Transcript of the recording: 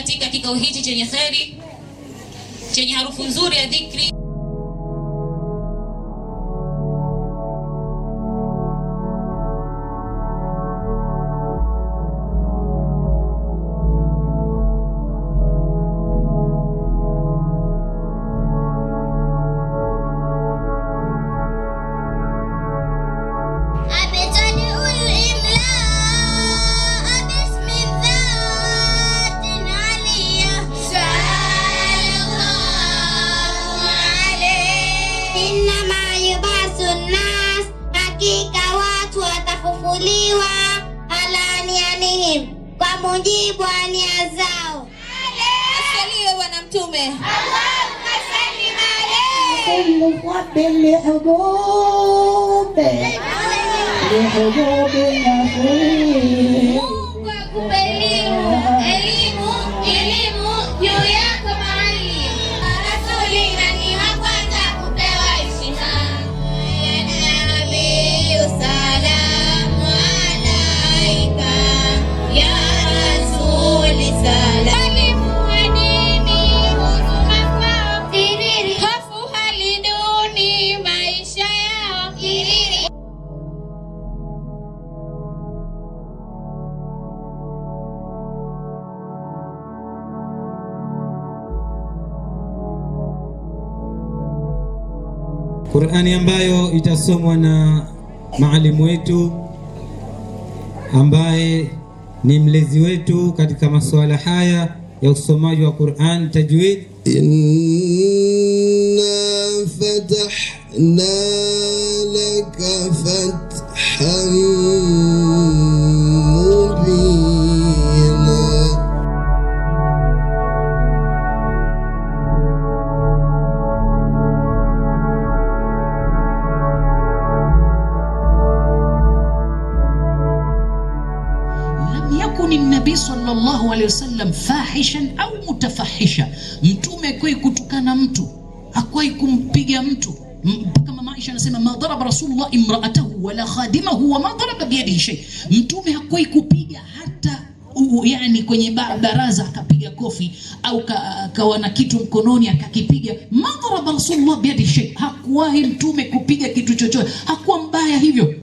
Katika kikao hichi chenye kheri, chenye harufu nzuri ya dhikri. أبتدئ الإملاء باسم الذات العلية صلى الله عليه إنما يبعث الناس hakika watu watafufuliwa ala nianihim kwa mujibu wa nia zao. Asaliwe Bwana Mtume. كل حب لحبوب لحبوب النخيل. Mungu akupe elimu, elimu, elimu juu yako maalim. Rasuli nani wa kwanza kupewa heshima? Ya Nabii salamu alaika, ya Rasuli salam. Mwalimu wa dini, huruma kwao, hofu hali duni, maisha yao. Qur'ani ambayo itasomwa na maalimu wetu ambaye ni mlezi wetu katika masuala haya ya usomaji wa Qur'an tajwid. إنا فتحنا لك فتحا مبينا. لم يكن النبي صلى الله عليه وسلم فاحشا au mutafahisha. Mtume hakuwahi kutukana mtu, hakuwahi kumpiga mtu mpaka mama Aisha anasema ma daraba Rasulullah imraatahu wala khadimahu wa ma daraba biyadihi shay. Mtume hakuwahi kupiga hata yani kwenye baraza akapiga kofi au kawa na kitu mkononi akakipiga. Ma daraba Rasulullah biyadihi shay, hakuwahi mtume kupiga kitu chochote, hakuwa mbaya hivyo.